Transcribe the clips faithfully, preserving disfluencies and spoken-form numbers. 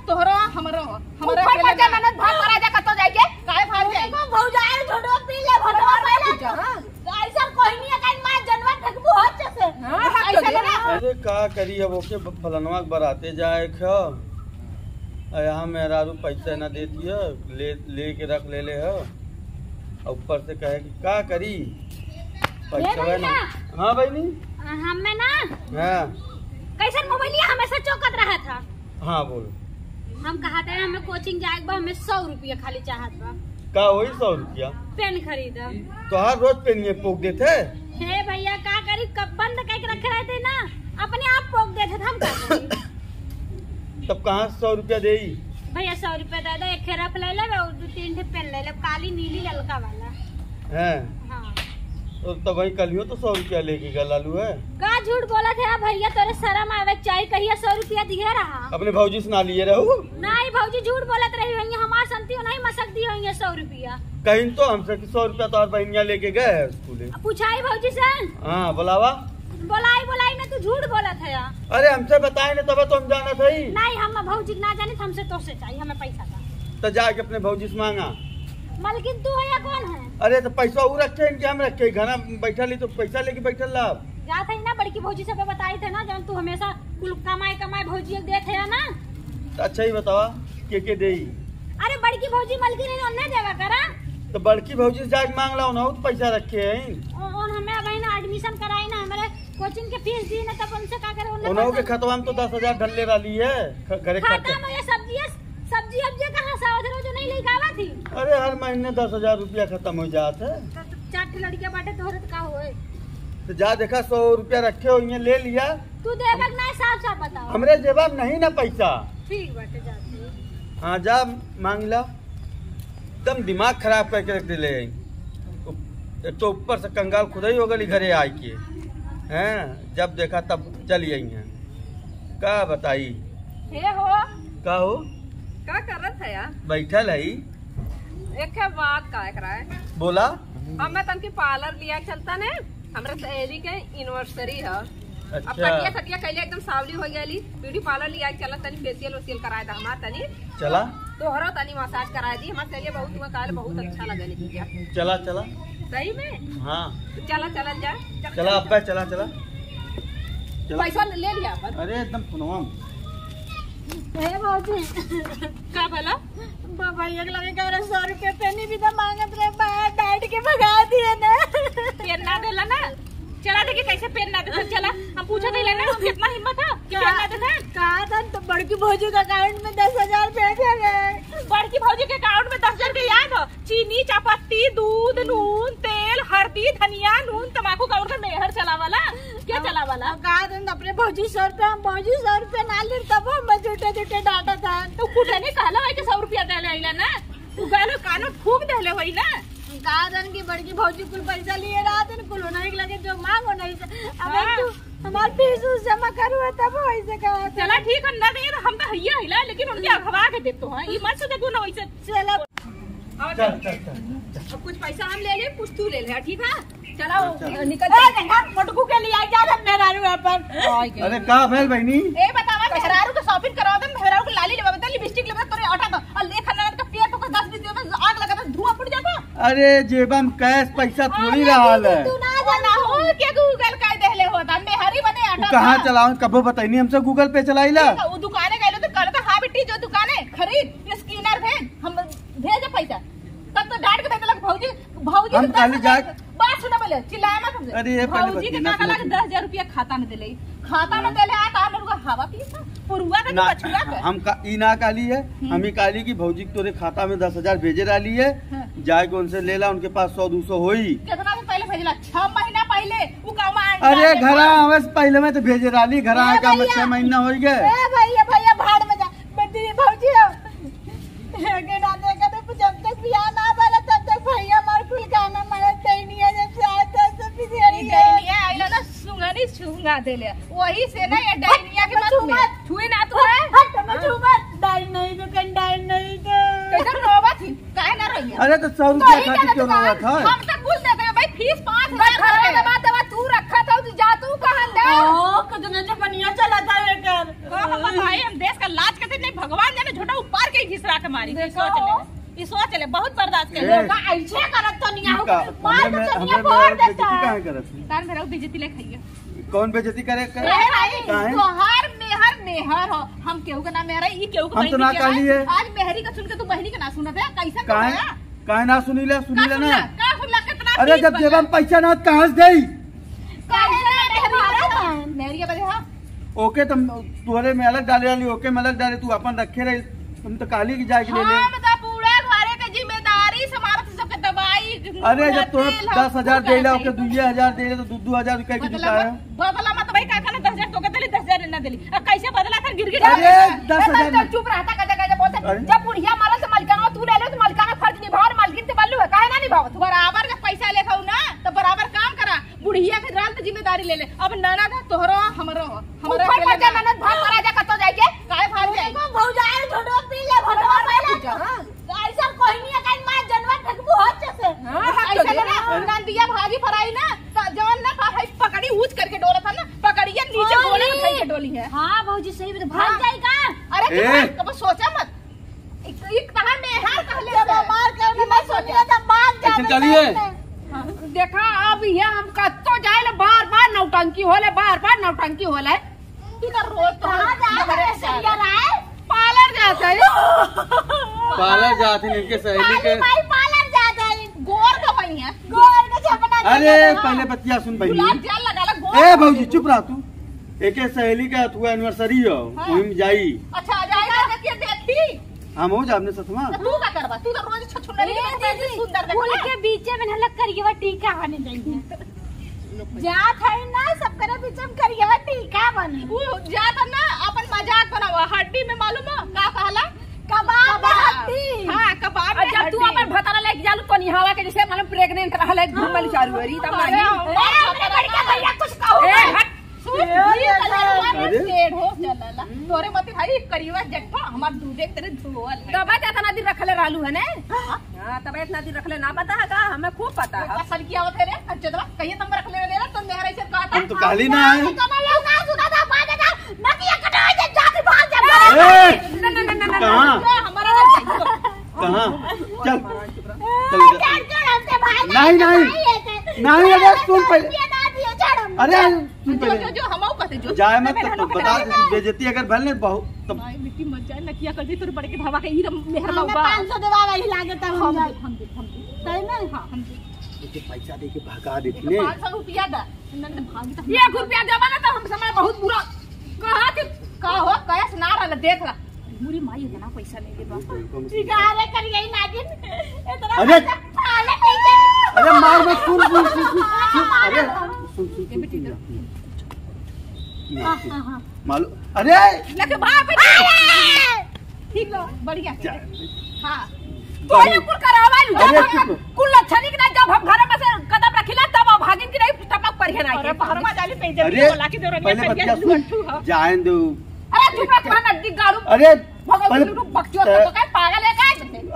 तोहरो, हमरो, हमरो ऊपर अकेले पर ना। ननद भाग पर आजा, कतो जाइके। काहे भाग जाई? देखो, भौजाई झोटो पी ले, भोटवा पी ले। हाँ। तो ऐसा कोई नहीं है, कहीं मार जनवा फेंकबू हो अच्छे से। हाँ, हाँ, ऐसे तो ना। अरे का करी, अब ओके ब-, फलनवा के बराते जाए ख। आ यहाँ मेहरारू पैसा ना देती है, ले, ले के रख ले ले है। और ऊपर से कहे कि का करी, पैसा ना। भैया। हाँ बहिनी। हमें ना। हाँ। कैसन मोबाइलिया हमेशा चौकत रहा था। हाँ, बोलो। हम कहत है, हमें कोचिंग जाए के बा, हमें सौ रुपया खाली चाहत बा। का होई सौ रुपया? पेन खरीदब। तोहार रोज पेन में पोक देत है। हे भैया, का करी, कब बंद करके रखे रहते ना, अपने आप पोक देत है, हम का करी? तब कहाँ से सौ रुपया देई? भैया, सौ रुपया दे दे, एक ठे रफ ले लेब और दो तीन ठे पेन ले लेब, काली, नीली, ललका वाला। हैं? हाँ। तो तब वही कलियो तो सौ रुपया लेके गल आलू है। का झूठ बोलत है भैया, तोरे शर्म आवे के चाही, कहिया सौ रुपया दिए रहा? अपने भौजी से ना लिए रहू? नहीं भौजी, झूठ बोलत रही होइए, हमार संती नहीं मसक दी होइए सौ रुपया। कहीं तो हमसे कि सौ रुपया तोहर बहिनिया लेके गए है स्कूले। अब पूछाई भौजी से। हाँ, बुलावा। बोलाई, बोलाई में तू झूठ बोलत है यार। अरे हमसे बताए ना, तबे तो हम जानत हई। नहीं, हम भौजी के ना जानित, हमसे तोसे चाहिए, हमें पैसा का। तो जाके अपने भौजी से मांगा। मलकिन तू है या कौन है? अरे तो पैसा ऊ रखे हैं कि हम रखे? घर में बैठल ही तो पैसा लेके बैठल रहा। जात है ना, बड़की भौजी से बताई थे ना, जौन तू हमेशा कुल कमाई कमाई भौजी के देत है ना। तो अच्छा ही बतावा, के के देई? अरे बड़की भौजी मलकिन है, उन्हें देवा करा। तो बड़की भौजी से जाके मांग ला, उन्हों तो पैसा रखे हैं। ओ, उन हमें अब ना एडमिशन कराई ना, हमारे कोचिंग के फीस दी ना, तब उनसे का करे, उन्हें उन्हों के पैसा खतवा में तो दस हजार डलले रहली है, ख-, घरे खाता खर्चा। में ये सब्जी है, सब्जी अब ये कहाँ से उधर जो नहीं लेके आवा थी? अरे हर महीने दस हजार रुपया खत्म हो जात है। तो, तो चार ठे लड़कियां बाटे तोहरे तो का होए? तो जा देखा, सौ रुपया रखे हो, ये ले लिया। तू देबे के ना, साफ साफ बताओ। हमरे जेबा में नहीं ना पैसा। ठीक बाटे, जाते। हाँ, जा मांग ला। एकदम दिमाग खराब करके रख देले है। एक तो ऊपर से कंगाल खुद ही हो गली घरे आए के, हैं? जब देखा तब चली आई हैं। का बताई? हे हो। का हो? का करत है यार? बैठल है। एक ठे बात का एकरा है। बोला। हमें तनकी पार्लर लिया चलता ने, हमरे सहेली के एनिवर्सरी है। अच्छा। अब कटिया सटिया कैले एकदम सावली हो गई, ब्यूटी पार्लर लिया चलत तनी फेशियल वेशियल कराए दा हमार तनी। चला। तोहरा तनी मसाज कराए दी, हमार सहेली बहुत हुआ काल बहुत अच्छा लगे लेकिन क्या। चला, चला। सही में? हाँ। तो चला, चलल जा। चला, अब्बा, चला, चला। चला। पैसा ले, ले लिया अपन। अरे एकदम फोनवा में। ए भौजी। का भला? बाबा, एक लगे के हमरा सौ रुपया पेनी भी तो मांगत रहे, बाहर डांट के भगा दिए ना। पेन ना देला ना? चला देखी कैसे पेन ना देता, चला। हम पूछे देला ना, हम कितना हिम्मत है कि पेन ना देता? कहा था तो बड़की भौजी के अकाउंट में दस हजार भेजे रहे। बड़की भौजी के अकाउंट में दस हजार के याद हो? चीनी, चापत्ती, दूध, नून, तेल, हरदी, धनिया, नून, तमाकू का उनका मेहर चलावाला? क्या चलावाला? अब कहा था अपने भौजी सौ रुपया, हम भौजी सौ रुपया ना ले, तब हम झूठे झूठे डांटा था। तो कुछ नहीं कहला है कि सौ रुपया दे ले आइला ना? तू कहलो कानो फूक देले होई ना। का जन की बड़की भौजी कुल पैसा लिए रहत है, कुल होना ही लगे जो मांगो नहीं से। अब हाँ। तू हमार फीस उस जमा करू है तब वैसे कहा था। चला ठीक है, ना दे तो हम तो हइया हिला, लेकिन उनके अखवा के देतो है। ये मत से देखो ना वैसे। चला। और चल, चल, चल, चल। अब कुछ पैसा हम ले ले, कुछ तू ले ले, ठीक है? चला, चल, चल। निकल ए, जा। देखा, मोटकू के लिए आई जा, हम मेहरारू अपन। अरे, का भेल बहिनी? ए, बतावा, मेहरारू के shopping करवा दे, मेहरारू के लाली लेवा दे, lipstick लेवा दे, तोरे आटा दो। और ले खाना का पेट तो दस बीस दिन में आग लगा दे, धुआं फूट जाता। अरे, जेबा में cash पैसा थोड़ी अरे, रहल है। तू ना जाना हो, के Google कर देले हो, त मेहरी बने तू आटा कहाँ था। चलाओ, कबो बताई नहीं हमसे Google Pay चलाईला। ठीक है, वो दुकाने गए तो कहले तो, "हाँ बेटी, जो दुकाने खरीद, scanner भेज, हम भेज पैसा।" तब तो डांट के दे देलक भौजी, भौजी हम के दस हजार, कहली जाए। बात सुना बोले, चिल्लाया मत हमसे। अरे ये पहले भौजी के बतिया का सुना कहला कि दस हजार रुपया खाता में देले, खाता में हाँ। देले, आ का मेरे को हवा पी था, पुरुआ का ना, बछुआ का। हम का, ई ना कहली है, हम्म। हम ही कहली कि भौजी के तोरे खाता में दस हजार भेजे रहली है, हाँ। जाए के उनसे ले ला, उनके पास सौ दो सौ होई। कितना दिन पहले भेजला? छह महीना पहले, वो का वहाँ अरे अंडा घरा आवे से पहले में तो भेजे रहली, घरा ए आए का भैया। छह महीना हो गए। ए भैया, भैया भाड़ में जा, बदी भौजी हो। के ना देखा तो जब तक बियाह ना भरा, तब तक भैया हमार कुल गाना मारत दैनिया, जब से आए तब से बिगड़ ई गए। दैनिया आइला ना, सुंगनी सुंगा देले। वही से ना ये दैनिया के मत छुए। छुए ना तू रे। हट, मत छू मत। डाइन नहीं तो, कन डाइन नहीं तो। कैसे रोवा थी? काहे ना रोइया? अरे तो सौ रुपया तो ही खातिर ना क्यों दुकान, रोवा था? हम तो कुल दे दे भाई, फीस पाँच हजार बस घर है। में बात दवा तू रखा था, तू जा तू कहन दे। ओ, कितना जो बढ़िया चला था ये कर। तो हम बताए, हम देश का लाज करते नहीं, भगवान जाने झूठ दूसरा के मारी, ये देखो। सोच ले, ये सोच ले, बहुत बर्दाश्त कर ए, ले। का ऐसे करत तो नहीं ठीक आओ, का? मार हमरे तो में, दुनिया हमरे में फोड़ और बेइज्जती देता। काहे करत है? तार मेरा बेइज्जती ले खाइए। कौन बेइज्जती करे, करे? काहे भाई? काहे? तोहार मेहर, मेहर हो, हम केहू के ना मेहर है, ई केहू के हम तो बहिनी ना के कहली है। है। आज मेहरी का सुन के तू बहिनी के ना सुनत है, कैसे काहे? काहे ना सुनीला, सुनीला ना? का सुनला, कितना अरे, फीस जब बना? जेबा में पैसा ना, कहाँ से देई? काहे ना मेहरी है? मेहरी के बदे, हाँ। ओके, तुम तोहरे में अलग डाले वाली, ओके में अलग डाले, तू अपन रखे रही, तुम तो काली की जाके ले ले। हम तो पूरा घरे के जिम्मेदारी संभालत सबके दवाई, अरे, जब तोहरे तेल, दस हजार तेल, देला, ओके, दुइये हजार देले, तो दू, दू हजार रुपया के बदला जुटाए। मत, बदला मत भाई, काका ने दस हजार तोके देली, दस हजार ना देली। अब कैसे बदला था, गिरगिट अरे, हो गया। दस हजार ए, ना। चुप रहता, का जगह बोलते। अरे। जब बुढ़िया मरल तो मलकाना तू ले ले, तो मलकाना फर्ज निभाओ, मलकिन से बल्लू है, काहे ना निभाओ? बराबर जब पैसा लेत हऊ ना, तो बराबर काम करा। बुढ़िया के रहल तो जिम्मेदारी ले ले। अब ननद है तोहरो, हमरो हो। हमरो ऊपर अकेले पर जा ना। ननद भाग पर आजा, कतो जाए के? काहे भाग जाए? देखो, भौजाई झोटवा पी ले, भोटवा पी ले। हाँ। तो ऐसा कोई नहीं है, कहीं मार जनवा फेंकबू हो जैसे। हाँ, हाँ, ऐसे तो ना, ना। नंदिया भाजी फराई ना, तो जवन ना बा, भाई पकड़ी ऊंच करके डोलत है ना, पकड़िया नीचे हाँ, गोड़े में नहीं। धर के डोली है। हाँ, भौजी, सही में तो भाग हाँ। जाई का? अरे, ए। चुप रह, कबो सोचा मत। एक, एक कहा मेहर कहले जब से। हमार कहने ई मत सोचा। सुनिए, तब भाग ऐसे जावे करिए। टाइम में। हाँ, देखा, अब ये हम कत्तो जाए ले, बार बार नौटंकी होले, बार बार नौटंकी होले। तू तो रोज तो कहाँ जा रहे हैं, सैया राय? पार्लर जात है। पार्लर जात है, इनके सहेली काली के। माई पार्लर जात है। गोर का बनी है। गोर का छपना अरे, जात है। पहले बतिया सुन बहिनी। गुलाब जल लगा ला, गोर ए का भौजी, बनी। चुप रह तू। एके सहेली का अथुआ एनिवर्सरी हो, हाँ। वहीं में जाई। अच्छा, जाएगा, देखिए, देखी। हम हो जा अपने सथमा। तो तू का करबा? तू तो रोज छछुंदरी ए, के दीदी, सुंदर देखा। फूल के बीचे में हला करियवा टीका बने जाइए। जात है ना, सब करे बीच में करियवा टीका बने। उ जात है ना, अपन मजाक बनावा। हड्डी में मालूम है का कहला? कबाब में कबाब। हड्डी। हाँ, कबाब में और जब तू हड्डी। अपन भतारा लेके जालू तो निहावा के जैसे मालूम प्रेग्नेंट रहले, घूमल चारू ओरी, तब अरे, मालूम। अरे, हमरे बड़का भैया कुछ कहो ए, मत। हट। सुन, ए, ये ए, कलरवा में अरे। शेड हो चलला। तोरे मती भाई करियवा जेठा हमार दूधे तेरे धोवल है। दबा के इतना दिन रखले रहलू है ने? हाँ। हाँ, तब इतना दिन रखले ना पता है का? हमें खूब पता है। का सर किया होते रे? अच्छा, दबा, कहिए तुम रखले रे, तुम मेहरा इसे कहा था। हम तो कहली ना है। तो ना लोग ना सुना था, बात है ना, ना कि ये कटा है, जाके भाग जा। ए! ना, ना, ना, ना, ना, कहाँ? ना, हमारा ना चाहिए। कहाँ? चल। चल, चल। नहीं, नहीं। नहीं, अरे, सुन पहले। अरे, सुन पहले। जो, जो, जो, हम आओ कहते, जो। जाए मत, तो बता, बेइज्जती अगर भले बहुत, तो भाई, मिट्टी मत जाए, नकिया कर दी, तोर बड़े के भावा के, ई तो मेहर हमें बाबा। पाँच सौ देवा वही लागे, तब हम हम जाए। दे, हम दे, हम दे। सही में? हाँ, हम दे। ये तो पैसा दे के भगा देती तो ने। पाँच सौ रुपया दा। नंद भागी तो एक रुपया देबा ना तो हम समय बहुत बुरा। कहा कि का हो, कैश ना रहल, देख ला। बुरी माई इतना पैसा नहीं देबा। बिल्कुल। इजारे कर यही नागिन। इतना अरे! पैसा खा ले, पी ले। अरे मार मत, सुन, सुन, सुन, सुन, सुन, अरे, सुन, सुन, सुन, सुन, सुन, सुन। हाँ, हाँ, हाँ। मालूम, अरे! लेके भाग बेटी। ठीक लो, बढ़िया। जा। हाँ। तोहरे कुल करावा लू, अरे, जब चुप। कुल लक्षणिक ना, जब हम घर में से कदम रखिला, तब अब भागिन की नहीं, टपक पर है ना अरे, के। पहरमा जाली पे जब अरे, बोला कि दो रंगे पहले करिया बतिया दू सुन। अंठू हो। जाए दो। अरे, चुप रह, तुम्हारा नजदीक गाड़ू। अरे, भगवान पहले, की रूप बकचोद अ, तो का पागल है का?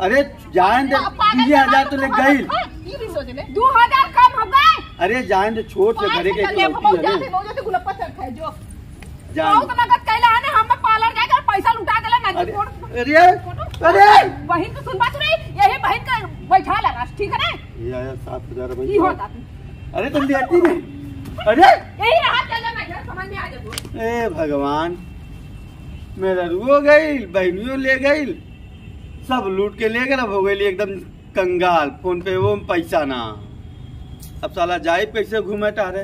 अरे, जान दे, पापा का बीस हजार तो ले गई। हाँ, ये भी सोच ले। दो हजार कम हो गए। अरे, जान दे, छोट से घरे के पाँच सौ ले, इकलौती है ना। जाते, मौजा से गुलप्पा सर खाए, जो। जान। बहुत नगद कैला है ना, हम पार्लर जाके पैसा लुटा देला ना, अरे, फोन। अरे, अरे। वही तो सुनबा तू नहीं, यही बहन का बैठा लगा, ठीक है ना? ये आया सात हजार भाई। ये होता। अरे, तुम देती नहीं। अरे। यही रहा, चल, मैं घर समझ में आ जाऊँ। ए भगवान, मेहररुओ गइल, बहिनियो ले गइल, सब लूट के ले गइल। अब हो गइल एकदम कंगाल। फोन पे वो पैसा ना, अब साला जाइब कैसे घूमे टहरे?